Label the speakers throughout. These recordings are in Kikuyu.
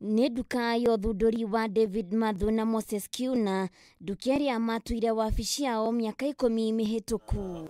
Speaker 1: Nĩ nduka ya ũthundũri wa David Mathu na Moses Kiuna, nduka ĩrĩa matuire wabici yao mĩaka 10 mĩhĩtũku.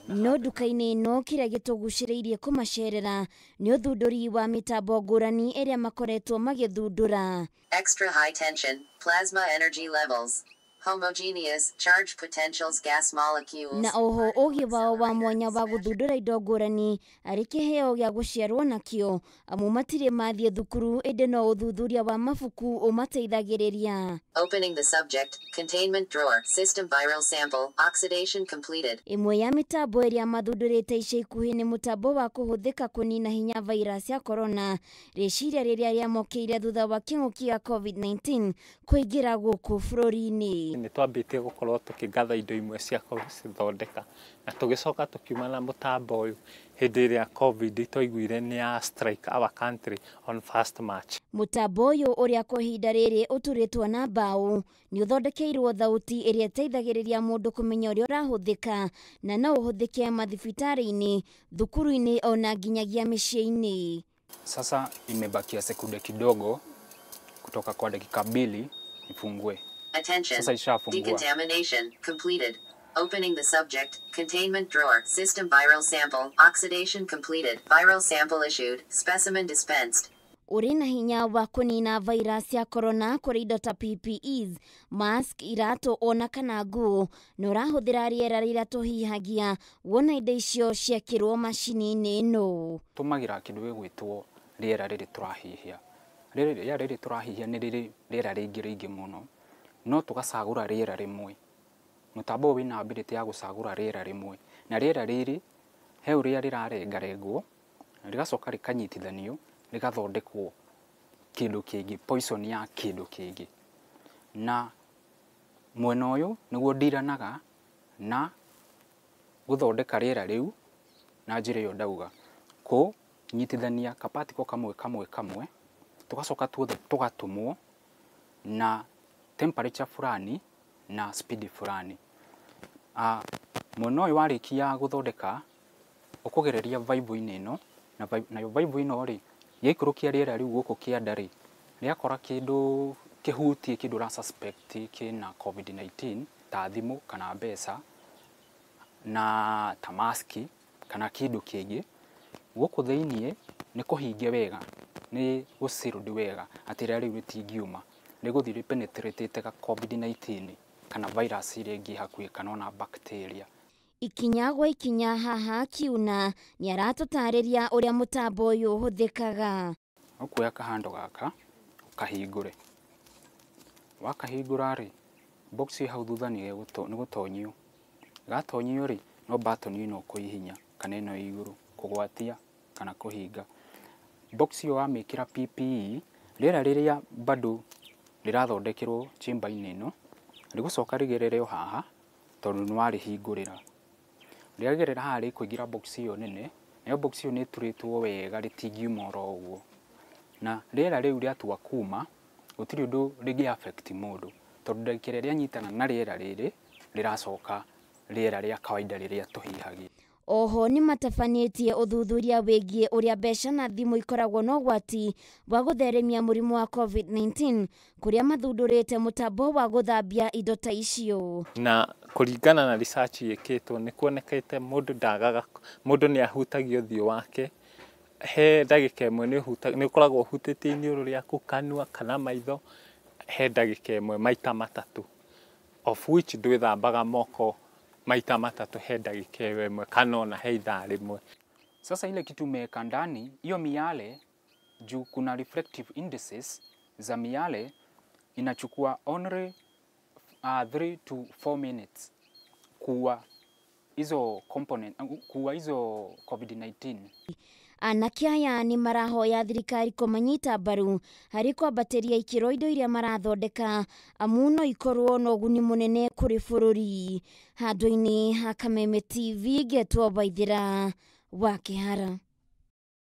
Speaker 1: No nduka-inĩ ĩno kĩrĩa gĩtũgucĩrĩirie kũmacerera nĩ ũthundũri wa mĩtambo ngũrani ĩrĩa makoretwo magĩthundũra.
Speaker 2: Extra high tension, plasma energy levels, homogeneous charge potentials gas molecules.
Speaker 1: Na oho ũgĩ wao wa mwanya wa gũthundũra indo ngũrani arĩ kĩheo gĩa gũciarwo nakĩo, amu matirĩ mathiĩ thukuru ĩndĩ no ũthuthuria wa mabuku ũmateithagĩrĩria.
Speaker 2: Opening the subject, containment drawer, system viral sample, oxidation completed.
Speaker 1: Ĩmwe ya mĩtambo ĩrĩa mathundũrĩte ica ikuhĩ nĩ mũtambo wa kũhũthĩka kũnina hinya virus ya corona, rĩciria rĩrĩa rĩamokĩire thutha wa kĩng'ũki gĩa COVID-19 kũingĩra gũkũ bũrũri-inĩ.
Speaker 3: Nĩ twambĩtie gũkorwo tũkĩgatha indo imwe cia gũcithondeka na tũgĩcoka tũkiuma na mũtambo ũyũ hĩndĩ ĩrĩa COVID twaiguire nĩ ya strike our country on 1st March.
Speaker 1: Mũtambo ũyũ ũrĩa kwa ihinda rĩrĩ ũturĩtwo na mbaũ nĩ ũthondekeirwo thauti ĩrĩa ĩteithagĩrĩria mũndũ kũmenya ũrĩa ũrahũthĩka na no ũhũthĩke mathibitarĩ-inĩ, thukuru-inĩ ona nginyagia mĩciĩ-inĩ.
Speaker 4: Sasa imebakia sekunde kidogo kutoka kwa dakika 2 ifungue.
Speaker 2: Attention.
Speaker 4: Sasa ishafungua.
Speaker 2: Decontamination completed. Opening the subject, containment drawer, system viral sample, oxidation completed, viral sample issued, specimen dispensed.
Speaker 1: Ũrĩ na hinya wa kũnina virus ya corona kũrĩ indo ta PPEs, mask, iratũ ona kana nguo, na ũrahũthĩra rĩera rĩrĩa tũhihagia wona indo icio ciekĩrwo macini-inĩ ĩno.
Speaker 4: Tũmagira kĩndũ gĩgwĩtwo rĩera rĩrĩ tũrahihia. Rĩera rĩrĩ tũrahihia nĩ rĩrĩ rĩera rĩingĩ rĩingĩ mũno, no tũgacagũra rĩera rĩmwe. Mũtambo ũyũ wĩna ability ya gũcagũra rĩera rĩmwe, na rĩera rĩrĩ he ũrĩa rĩrarengarengwo rĩgacoka rĩkanyitithanio rĩgathondekwo kĩndũ kĩngĩ, poison ya kĩndũ kĩngĩ. Na mwena ũyũ nĩguo ndiranaga na gũthondeka rĩera rĩu na njĩra ĩyo ndauga, kũnyitithania kapatiko kamwe kamwe kamwe, tũgacoka tuothe tũgatũmwo na temperature fulani na speed fulani. Mwena ũyũ warĩkia gũthondeka ũkũgereria vibe-inĩ ĩno, na nayo vibe ĩno rĩ yaikũrũkia rĩera rĩu gũkũ kĩanda rĩ, rĩakora kĩndũ kĩhutie kĩndũ ũra suspect kĩna COVID-19 ta thimũ kana mbeca na ta maski kana kĩndũ kĩngĩ, gũkũ thĩiniĩ nĩ kũhinge wega, nĩ gũsealed wega atĩ rĩera rĩu rĩtingiuma, rĩgũthiĩ rĩpenetratĩte ga COVID-19 kana virus ĩrĩa ĩngĩ hakuhĩ kana ona bacteria.
Speaker 1: Ikinya gwa ikinya haha Kiuna nĩ aratũtarĩria ũrĩa mũtambo ũyũ ũhũthĩkaga.
Speaker 4: Ũkuoya kahando gaka ũkahingũre, wakahingũra rĩ, box ĩ hau thutha nĩ gũtonyio, gatonyio rĩ, no button ĩno ũkũhihinya kana ĩno ĩ igũrũ kũgwatia kana kũhinga. Box ĩyo wamĩkĩra PPE, rĩera rĩrĩa bado rĩrathondekerwo chamber-inĩ ĩno rĩgũcoka rĩgerere o haha tondũ nĩ warĩhingũrĩra. Rĩagerera haha rĩkũingĩra box ĩyo nene, nayo box ĩyo nĩ ĩturĩtwo wega rĩtingiuma oro ũguo. Na rĩera rĩu rĩatua kuma gũtirĩ ũndũ rĩngĩ affect mũndũ, tondũ ndagĩka ĩrĩa rĩanyitana na rĩera rĩrĩ rĩracoka rĩera rĩa kawaida rĩrĩa tũhihagia.
Speaker 1: Oho nĩ matabanĩtie ũthuthuria wĩgiĩ ũrĩa mbeca na thimũ ikoragwo na ũgwati wa gũtheremia mũrimũ wa COVID-19, kũrĩa mathundũrĩte mũtambo wa gũthambia indo ta icio.
Speaker 3: Na kũringana na research ĩkĩtwo nĩ kuonekete mũndũ ndagaga, mũndũ nĩ ahutagia ũthiũ wake he ndagĩka ĩmwe, nĩ ũkoragwo ũhutĩtie iniũrũ rĩaku, kanua kana maitho he ndagĩka ĩmwe maita matatũ, of which ndwĩthambaga moko maita matatũ he ndagĩka ĩyo ĩmwe kana ona he ithaa rĩmwe.
Speaker 4: Sasa ile kitu umeweka ndani hiyo miale, juu kuna reflective indices za miale, inachukua only 3 to 4 minutes kuwa hizo component, kuwa hizo COVID-19.
Speaker 1: Anake aya nĩ marahoya thirikari kũmanyita mbaru harĩ kwambatĩria ikĩro indo iria marathondeka, amu no ikorwo na ũguni mũnene kũrĩ bũrũri. Handũ-inĩ ha Kameme TV ngetwo Waithĩra wa Kĩhara.